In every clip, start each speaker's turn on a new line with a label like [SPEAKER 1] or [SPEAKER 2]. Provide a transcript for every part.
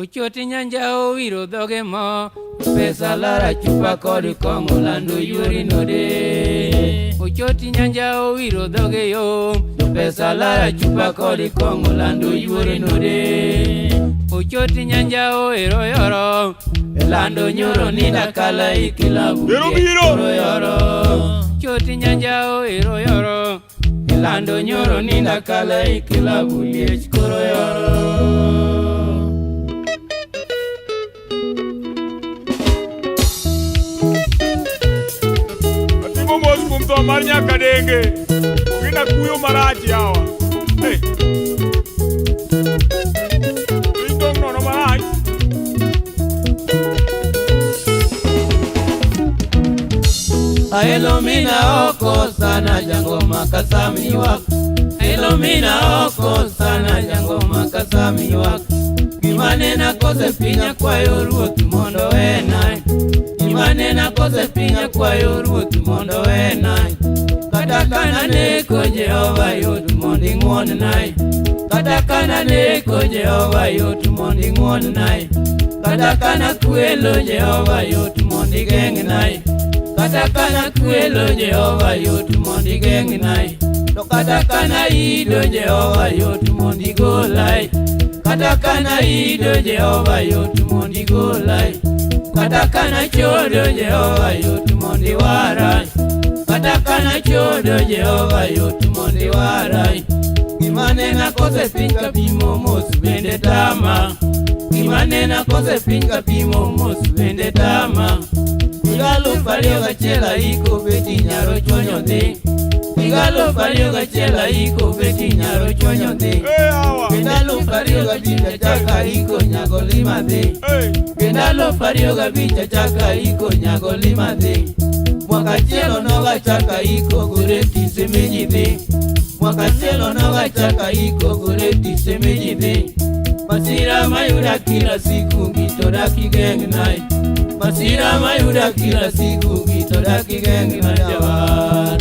[SPEAKER 1] Ochoti nyanja owiro dhoge mo. Pesa lara chupa kod kong'o lando yuori node. Ochoti nyanja owiro dhoge yo. Pesa lara chupa kod kong'o lando yuori node. Ochoti nyanja oero yoro. Lando nyoro ni dakala ikilabu.
[SPEAKER 2] Ero biro.
[SPEAKER 1] Ero yoro. Choti nyanja oero yoro. Lando nyoro ni dakala ikilabu liech koro yoro.
[SPEAKER 2] Atimo mos kuom tho mar nyakadenge. Ogina kuyo marach yawa. Hey. Piny dong' nono marach.
[SPEAKER 1] Aelo mina oko sana jangoma kasami ywak. Aelo mina oko sana jangoma kasami ywak. Gima nena kose piny akwayo ruoth mondo wena. Gima nena kose piny akwayo ruoth mondo wena. Kata kana neko Jehova yot mondo ing'won-na. Kata kana neko Jehova yot mondo ing'won-na. Kata kana kwelo Jehova yot mondo igeng'na. Kata kana kwelo Jehova yot mondo igeng'na. To kata kana ido Jehova yot mondo igolai. Kata kana ido Jehova yot mondo igolai. Kata kana chodo Jehova yot mondo iwarai. Kata kana chodo Jehova yot mondo iwarai. Gima nena kose piny ka pimo mos bende tama. Gima nena kose piny ka pimo mos bende tama. Higa 2001 aiko beti nyaro chwonyo dhi. Higa 2001 aiko beti nyaro chwonyo dhi.
[SPEAKER 2] Hey, yawa.
[SPEAKER 1] Kendo 2005 achako aiko nyago lima dhi.
[SPEAKER 2] Hey.
[SPEAKER 1] Kendo 2005 achako aiko nyago lima dhi. Mwaka achiel onogo achako aiko gore tise miji dhi. Mwaka achiel onogo achako aiko gore tise miji dhi. Masira mayuda kila siku ngito dak igeng'nai. Masira mayuda kila siku ngito dak igeng'na jawar.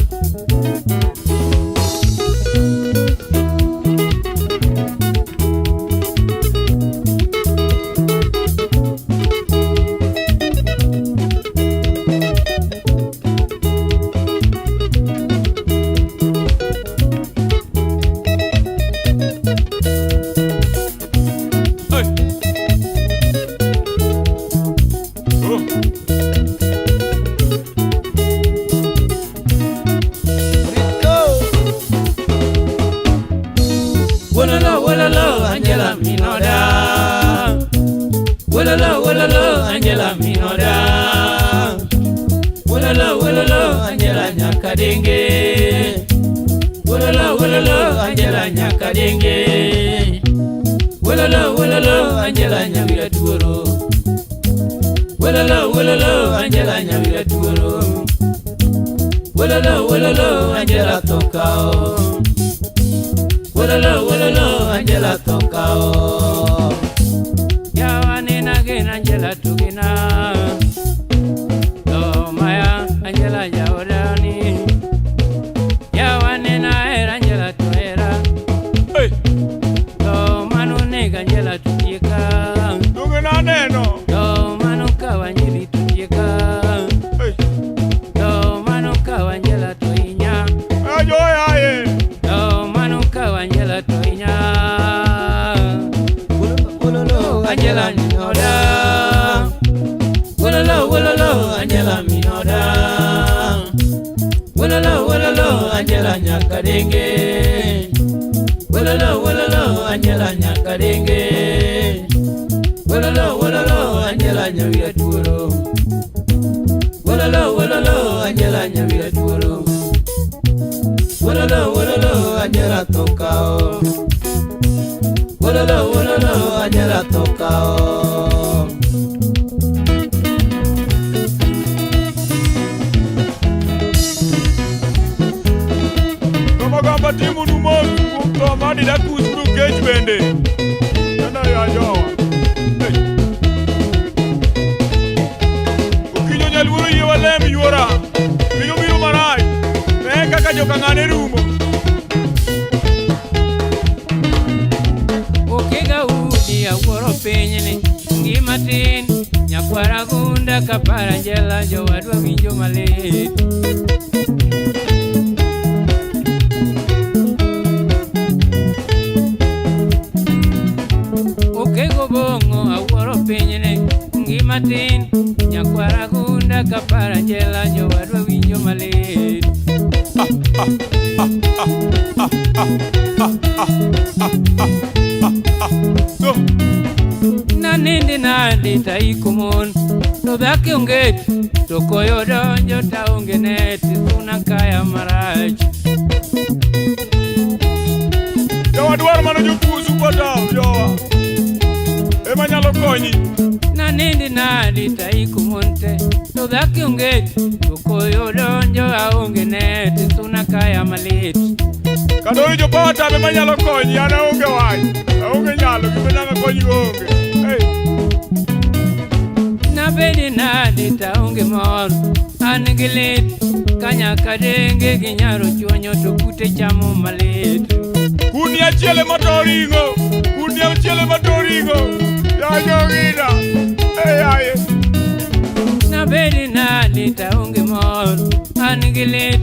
[SPEAKER 2] Hey. Oh.
[SPEAKER 1] Wololo, wololo, Angela Minoda. Wololo, wololo, Angela Minoda. Wololo, wololo, Angela Nyakadenge. Wololo, wololo, Angela Nyakadenge. Wololo, wololo, Angela Nyawira Tuoro. Wololo, wololo, Angela Nyawira Tuoro. Wololo, wololo, Angela Tokao. Wololo, wololo, Angela Tokao. Yawa nena gena Angela Tugina. To maya Angela Jaodani. Yawa nena era Angela Tuera.
[SPEAKER 2] Hey.
[SPEAKER 1] To manu nega Angela Tutieka.
[SPEAKER 2] Donge naneno.
[SPEAKER 1] To manu kawanyiri Tutieka.
[SPEAKER 2] Hey.
[SPEAKER 1] To manu kawangela Tuinya.
[SPEAKER 2] Ajo yaye.
[SPEAKER 1] To manu kawangela Tuinya. Wololo, Angela Minoda. Wololo, wololo, Angela Minoda. Wololo, wololo, Angela Nyakadenge. Wololo, wololo, Angela Nyakadenge. Wololo, wololo, Angela Nyawira Tuoro. Wololo, wololo, Angela Nyawira Tuoro. Wololo, wololo, Angela Tokao. Wololo, wololo, Angela Tokao.
[SPEAKER 2] Romagamba timo nu mos kuom tho mar Didacus Nukech bende. Neno ya jowa. Hey. Okinyo nyaluoro yie walem yuora. Piny obiro marach. Ne kaka joka ng'ane rumo.
[SPEAKER 1] Okega udi awuoro pinyni ngima tin nyakwara gunda kapara jela jowadwa winjo malit. Okego bong'o awuoro pinyni ngima tin nyakwara gunda kapara jela jowadwa winjo malit.
[SPEAKER 2] So.
[SPEAKER 1] Nanindi nadi taiko mon to dhaki onge to koyo donjo taonge net suna kaya marach.
[SPEAKER 2] Jowa dwaro mana jopuzu kata jowa. Ema nyalo konyi.
[SPEAKER 1] Nanindi nadi taiko mon te to dhaki onge to koyo donjo aonge net suna kaya malit.
[SPEAKER 2] Kata jo power tap ema nyalo konyi, an aonge wach. Aonge nyalo, gima nyalo konyi onge. Hey.
[SPEAKER 1] Nabedi nadi taonge mor an gi lit kanyaka denge gi nyaro chuonyo to kute chamo malit.
[SPEAKER 2] Kunia achiel ema to ring'o. Kunia achiel ema to ring'o. Ya jogina. Hey, aye.
[SPEAKER 1] Nabedi nadi taonge mor an gi lit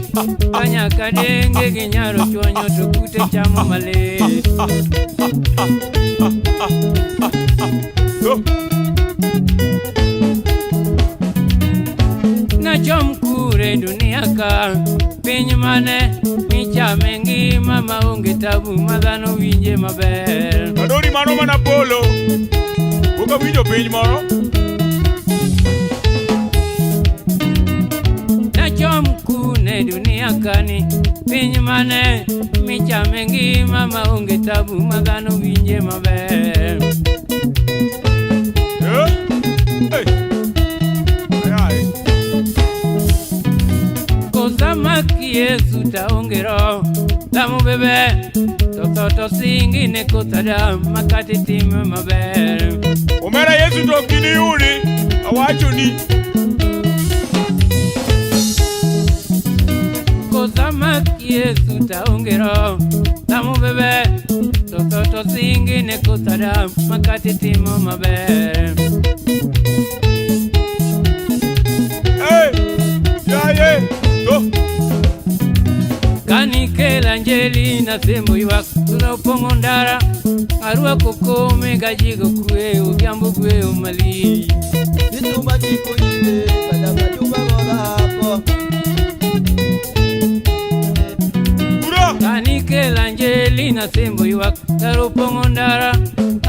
[SPEAKER 1] kanyaka denge gi nyaro chuonyo to kute chamo malit.
[SPEAKER 2] So.
[SPEAKER 1] Nachom kure dunia ka piny mane michame ngima maonge tabu ma dhano winje maber.
[SPEAKER 2] Kadori mano mana polo. Pok awinjo piny moro.
[SPEAKER 1] Nachom kune dunia kani piny mane michame ngima maonge tabu ma dhano winje maber.
[SPEAKER 2] Eh? Hey. Ay, ay.
[SPEAKER 1] Kosamaki Yesu taonge roho lamo bebe to tho to singi ne kothada makati tim maber.
[SPEAKER 2] Omera Yesu to ok giniyudi. Awachoni.
[SPEAKER 1] Kosamaki Yesu taonge roho lamo bebe to tho to singi ne kothada makati timo maber.
[SPEAKER 2] Hey. Yaye. So.
[SPEAKER 1] Kanikela njeli na sembo ywak tula opong'o ndara arwako kome gajigo kwe odhiambo gweyo malich.
[SPEAKER 3] Mituma chiko ite kata kajumba go dhako.
[SPEAKER 2] Ura.
[SPEAKER 1] Kanikela njeli na sembo ywak ndara opong'o ndara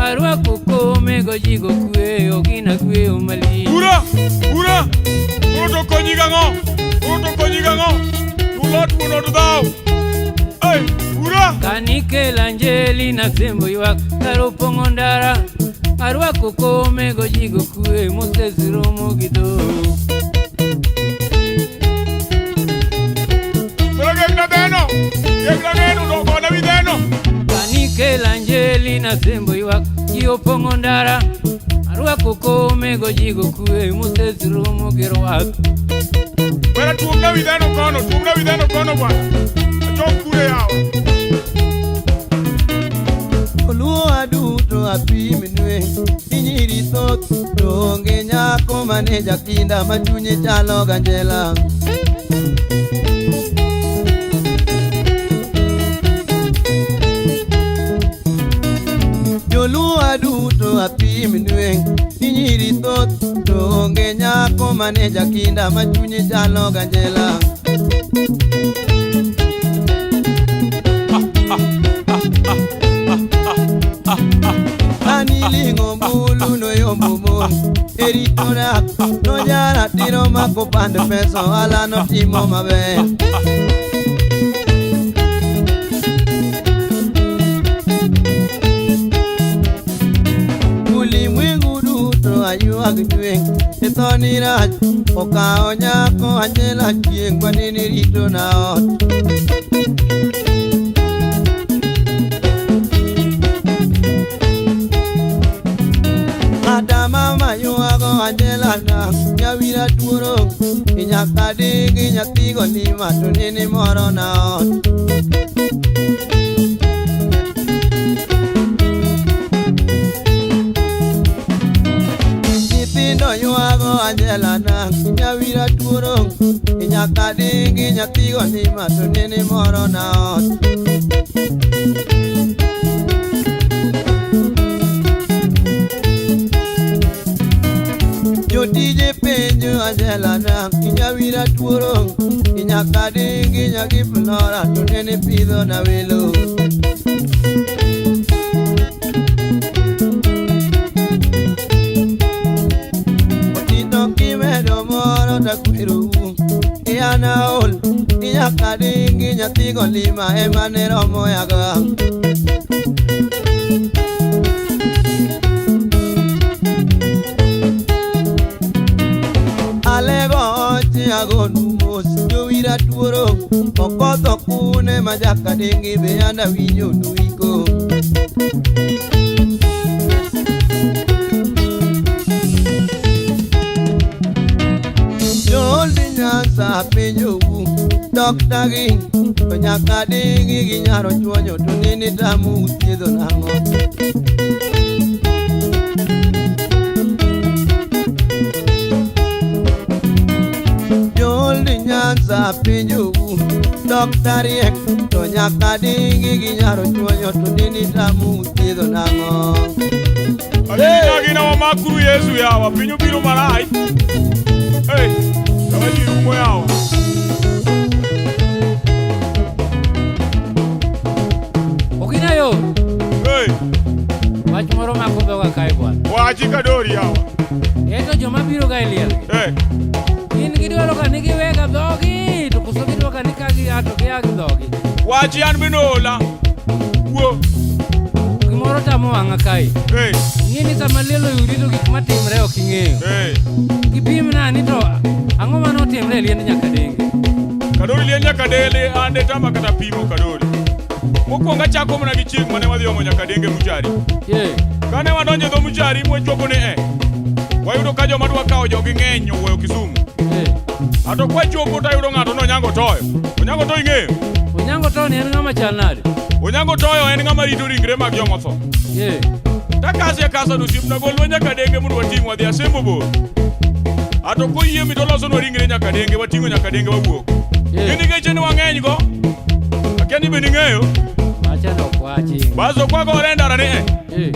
[SPEAKER 1] arwako kome gojigo kwe ogina gweyo malich.
[SPEAKER 2] Ura. Ura. Koro to konyi gang'o? Koro to konyi gang'o? Tulot mondo to dhaw. Hey. Ura.
[SPEAKER 1] Kanikela njeli na sembo ywak ndara opong'o ndara arwako kome gojigo kwe Moses romo gi dhok.
[SPEAKER 2] Koro geng'na dheno. Geng'na dheno to gona wi dheno.
[SPEAKER 1] Kanikela njeli na sembo ywak ji opong'o ndara arwako kome gojigo kwe Moses romo gi rwak.
[SPEAKER 2] Wera tuomna wi dheno kono, tuomna wi dheno kono bwana. Achok kure yawa.
[SPEAKER 3] Joluo aduto apimnwe ni nyiri thoth to onge nyako mane jakinda ma chunye chalo ganjela. Joluo aduto apimnwe ni nyiri thoth to onge nyako mane jakinda ma chunye chalo ganjela. Aniling'o mbulu noyombo mon erito dak nojara tiro mako pand pesa ohala notimo maber. Ulimwengu duto aywag chieng' e tho ni rach okawo nyako Angela chieng' manene rito na ot. Kata mama ywago Angela na nyawira tuoro nyaka digi nyathigo lima to nene moro na ot. Angela na nyawira tuoro nyaka dingi nyathigo nima to nene moro na ot. Jotije penjo Angela na nyawira tuoro nyaka dingi nyagi flora to nene pidho na welo. Otito kimedo moro takweru Iana ol nyaka dingi nyathigo lima ema ne romo yaga. Alego ochi agonu mos jowira tuoro okodho kune ma jakadingi be an awinjo nuiko. Joldi Nyanza penjou doktagi to nyaka dingi gi nyaro chuonyo to nene tamu thiedho nang'o. Joldi Nyanza penjou doktariek to nyaka dingi gi nyaro chuonyo to nene tamu thiedho nang'o.
[SPEAKER 2] Agina wamakuru Yesu yawa piny obiro marach. Hey, kama ji rumo yawa.
[SPEAKER 1] Ogina yo,
[SPEAKER 2] Hey,
[SPEAKER 1] wach moro mako dhoga kae bwana.
[SPEAKER 2] wachi kadori yawa.
[SPEAKER 1] Eto joma biro ga e liel gi.
[SPEAKER 2] Hey,
[SPEAKER 1] Gin gidwaro ga ni giwega dhogi, to koso gidwaro ga ni ka gia to gia gi dhogi.
[SPEAKER 2] wachi an bende ola. Wuo.
[SPEAKER 1] Gimoro tamo wang'a kae.
[SPEAKER 2] Hey,
[SPEAKER 1] Ing'e ni sama liel oyudi to gik matimre ok ing'eyo.
[SPEAKER 2] hey.
[SPEAKER 1] Kipimna ni to ang'o manotimre e liend Nyakadenge?
[SPEAKER 2] Kadori liend Nyakadenge an de tama kata pimo kadori. Mokwongo achako mana gi chieng' mane wadhi omo Nyakadenge Muchari.
[SPEAKER 1] Ye,
[SPEAKER 2] Kane wadonjo e dho Muchari mwachopo ni e. Wayudo ka joma dwa kawo jogi ng'eny owuoyo Kisumu.
[SPEAKER 1] ye.
[SPEAKER 2] Ato kwachopo tayudo ng'ato nonyango toyo. Onyango toyo ing'eyo?
[SPEAKER 1] Onyango to ni en ng'ama chal nade?
[SPEAKER 2] Onyango toyo en ng'ama rito ringre mag jomotho.
[SPEAKER 1] Ye,
[SPEAKER 2] Takasi akasa to osiepna golwa Nyakadenge mondo wating' wadhi Asembo bor. Ato koyie mi tolosonwa ringre Nyakadenge wating'o Nyakadenge wawuok.
[SPEAKER 1] ye.
[SPEAKER 2] Gin geche ni wang'eny go. Akia ni bende ing'eyo.
[SPEAKER 1] Wacha to ok wachi.
[SPEAKER 2] Baso kwagore e ndara ni e.
[SPEAKER 1] Ye,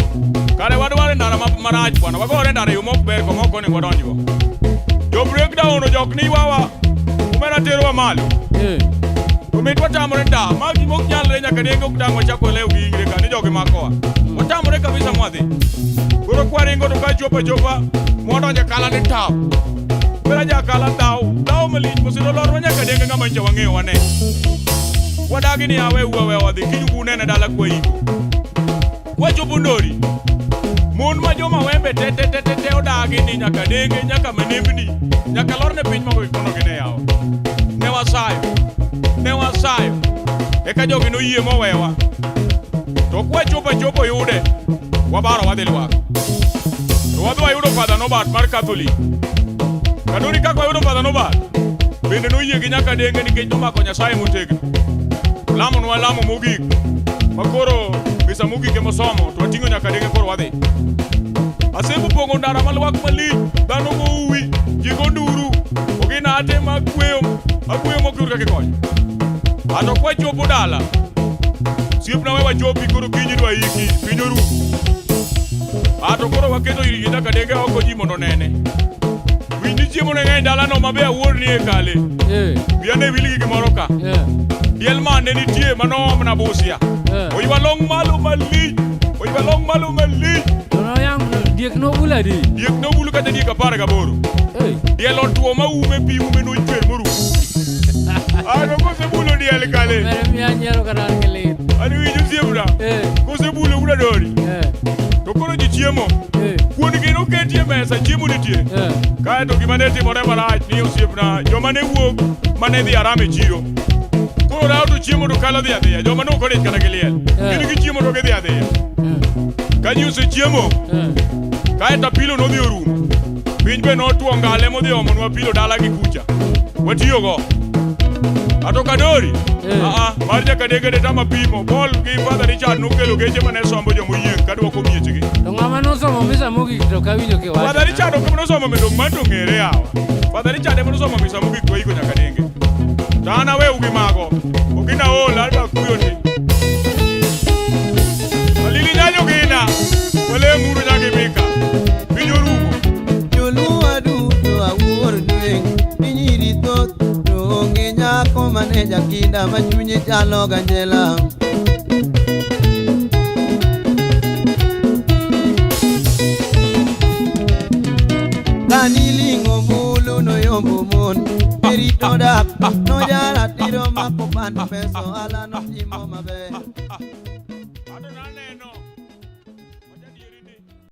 [SPEAKER 2] Kare wadwaro e ndara marach bwana, wagore e ndara e yo mok ber koma ok onego wadonjgo. Jo breakdown ojok ni ywawa, omera terowa malo.
[SPEAKER 1] ye.
[SPEAKER 2] To mit watamore nda, ma gima ok nyalre Nyakadenge ok dang' wachak walew gi ingre ka ni jogi makowa. Watamore kabisa mwadhi. Koro kwaringo to kachopo achopa, mwadonjo e kala ni tap. Omera jakala dhaw, dhaw malich mosiro lorwa Nyakadenge ng'ama nyicha wang'eyo wane. Wadagi ni aweuru aweya wadhi, kiny ubunene dala kwaiko. Kwachopo Ndori, mon ma joma wembe te te te te te odagi ni Nyakadenge, nyaka Manembni, nyaka lorne piny mogo gik mondo gine yawa. Ne wasayo, ne wasayo. Eka jogi noyie mowewa. To kwachopo achopo yude, wabaro wadhi Lwak. To wadhi wayudo Father Norbert mar Catholic. Kadori kaka wayudo Father Norbert, bende noyie gi Nyakadenge nikech nomako Nyasaye motegno. Olamonwa lamo mogik, makoro misa mogik emosomo to wating'o Nyakadenge koro wadhi. Asembo pong'o ndara ma Lwak malich, dhano go uwi, ji go nduru, ogina ate magweyo, agweyo mok yud kaka ikonyo. Ato kwachopo dala, osiepna we wachopi koro kiny idwa iki, piny oru. Ato koro waketo ringre Nyakadenge oko ji mondo onene. Winj ni chiemo ne ng'eny dalano ma be awuor ni e kale.
[SPEAKER 1] Ye,
[SPEAKER 2] Wiya ne wil gi gimoro ka.
[SPEAKER 1] ye,
[SPEAKER 2] Diel mane nitie manoomna Busia.
[SPEAKER 1] ye.
[SPEAKER 2] Oywa long malo malich, oywa long malo malich.
[SPEAKER 1] To noyang' diek nobul adi?
[SPEAKER 2] Diek nobul kata diek 18.
[SPEAKER 1] Ei,
[SPEAKER 2] Diel otuo ma ume pi ume nochwer morumo. Ato kosebulo diel kale,
[SPEAKER 1] mere miya nyiero kata an gi lit.
[SPEAKER 2] an iwinjo osiepna.
[SPEAKER 1] Eh,
[SPEAKER 2] Kosebulo wuod Adori,
[SPEAKER 1] eh,
[SPEAKER 2] to koro ji chiemo.
[SPEAKER 1] eh,
[SPEAKER 2] Kuon gi noketi e mesa, chiemo nitie.
[SPEAKER 1] eh.
[SPEAKER 2] Kaeto gima ne timore marach ni osiepna, joma ne wuok mane dhi Aram e chiro. Koro rawo to chiemo to kalo dhi adhiya, joma ne ok odich kata gi liel.
[SPEAKER 1] Eh.
[SPEAKER 2] Gin gichiemo to gidhi adhiya.
[SPEAKER 1] Eh,
[SPEAKER 2] Ka ji osechiemo,
[SPEAKER 1] eh.
[SPEAKER 2] kaeto apilo nodhi orumo. Piny be notwo ngale modhi omonwa apilo dala gi kucha. Watiyogo. Ato kadori.
[SPEAKER 1] Eh.
[SPEAKER 2] Ah ah, mar jakadege de tama pimo. Paul gi Father Richard nokelo geche mane sombo jomoyieng' kadwoko miechgi.
[SPEAKER 1] To ng'ama nosomo misa mogik to kawinjo kiwacho.
[SPEAKER 2] Father Richard ok ema nosomo medong' man to ng'ere yawa. Father Richard ema nosomo misa mogik to waiko nyaka denge. To an aweu gi mago. Ogina ol adwa kuyo ni. Alili nyanyo gina. Walemuru nyaka imika. Piny orumo.
[SPEAKER 3] Joluo duto awuor dweng' ni nyiri thoth to onge nyako mane jakinda ma chunye chalo ganjela. Kaniling'o mbulu noyombo mon erito dak nojaratiro mako pando pesa ohala notimo maber.